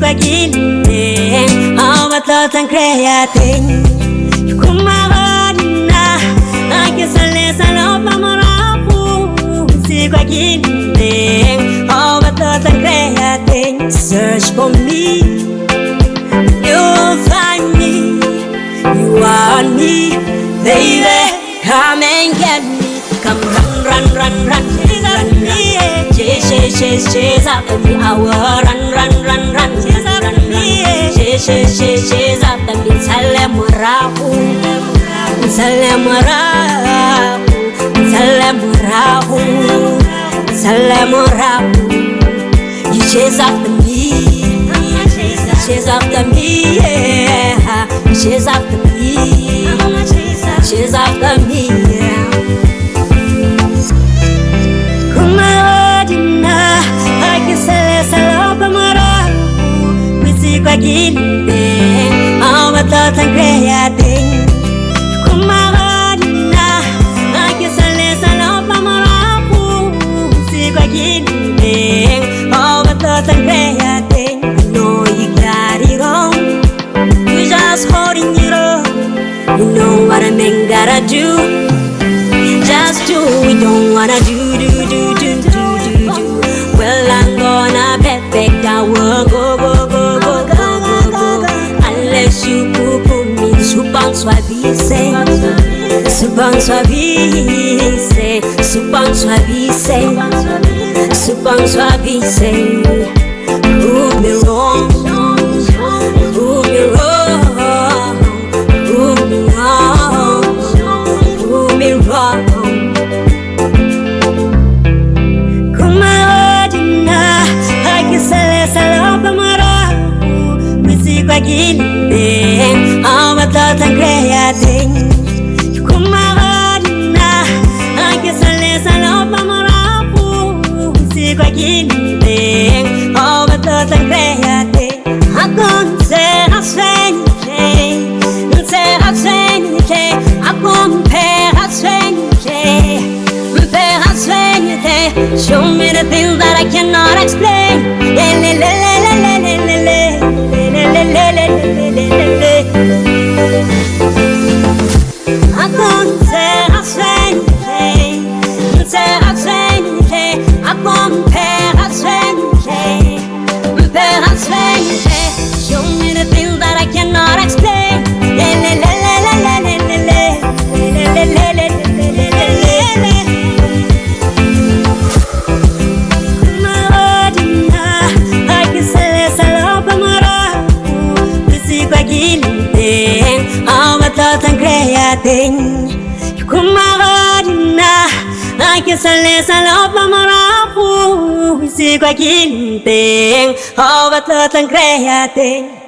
kwa kileng Abatlotlang kreating Kumarana Akisale-salo pamaraku Sikwa kileng Abatlotlang kreating Search for me. You'll find me. You want me, baby. Come and get me. Come run, run, run, run, run, run. Chase, chase, chase, chase after me. I will run, run, run, run, run, run. Chase, chase, chase, chase after me. Ntshale morago, ntshale morago, ntshale morago, ntshale morago. You chase after me. You chase after me, yeah. You chase after me. Chase after me, yeah. Kumaradina, akisale-sale pa morago, Kwisikwa kileng, abatlotlang kreating. Kumaradina, akisale-sale pa morago, Kwisikwa kileng, abatlotlang kreating. I know you got it all, you just holding it up. You know what a man gotta do. Just do, we don't wanna do, do, do, do, do, do, do. Well, I'm gonna bet back down, go, go, go, go, go, go, go. Unless you poo me, supanswabise, supanswabise, supanswabise, supanswabise. Prove me wrong, prove me wrong, prove me wrong, prove me wrong. Kumaradina, akisale-sale pa morago, Kwisikwa kileng, abatlotlang kreating. Kumaradina, akisale-sale pa morago, Kwisikwa kileng, abatlotlang kreating. Show me the things that I cannot explain. Le, le, le, le, le, le, le, le, le, le, le, le, le, le, le, le. Show me the things that I cannot explain. Le, le, le, le, le, le, le, le, le, le, le, le, le, le, le, le. Kumaradina, akisale-sale pa morago, Kwisikwa kileng, abatlotlang kreating. Kumaradina, akisale-sale pa morago, Kwisikwa kileng, abatlotlang kreating.